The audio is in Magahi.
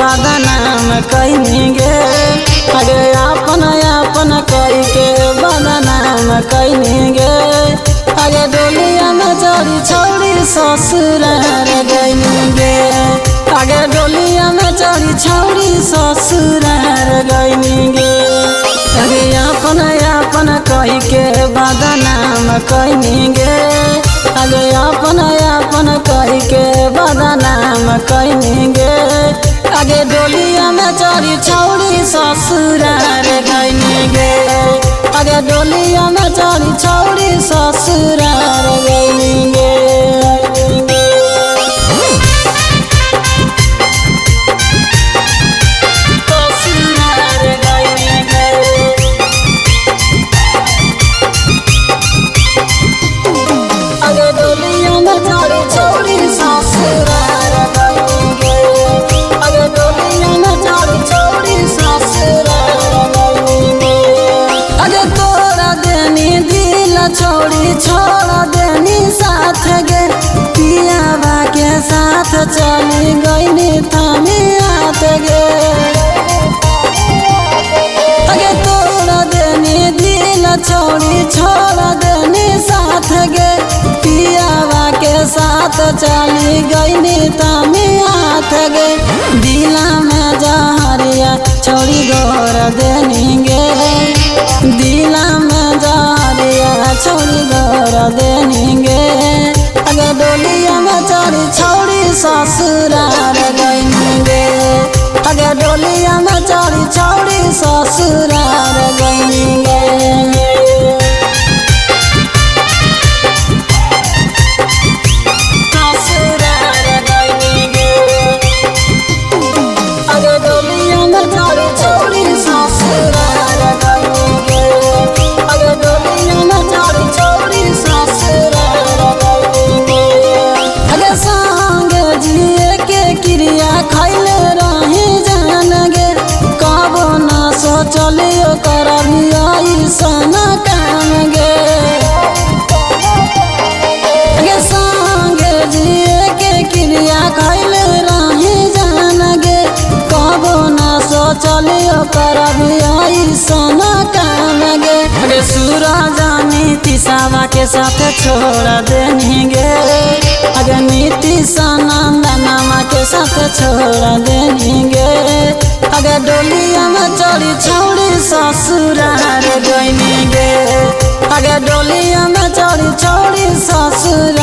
बदनाम कैनी गे। अगे अपन अपन कई के बदनाम कैनी गे। अगे डोलिया में चढ़ी छौड़ी ससुरार गईनी गे। अगे डोलिया में चढ़ी छौड़ी ससुरार गईनी गे। अरे अपन अपन कई के बदनाम कैनी गे। अगे अपन अपन कई के बदनाम कैनी गे। अगे डोलिया में चढ़ी छौड़ी ससुरार गईनी गे। अगे डोलिया में चढ़ी छौड़ी ससुरार गईनी गे। छोड़ी छोड़ देनी साथ गे, पियाबा के साथ चली गईनी थामी हाथ गे। अगे तोड़ देनी दिल छोड़ी छोड़ देनी साथ गे, पियाबा के साथ चली गईनी थामी हाथ गे। दिला में जहरिया छोड़ी गोर देनी गे। दिला में जहरिया छोड़ी गोर देनी गे। अगे डोलिया में चढ़ी छौड़ी ससुरार गईनी गे। अगे डोलिया में चढ़ी छौड़ी ससुरार गईनी गे। चलियो करबिया सना काम गे। अगे संगे जिए के क्रिया खैले रही जान गे, कबो ना सोचलियो करबिया सना काम गे। अगे सूरज नीतीशवा के साथ छोड़ देनी गे। अगे नीतीश नंदनमा के साथ छोड़ देनी गे। अगे डोलिया में चढ़ी छौड़ी ससुरार गईनी गे। अगे डोलिया में चढ़ी छौड़ी ससुरार।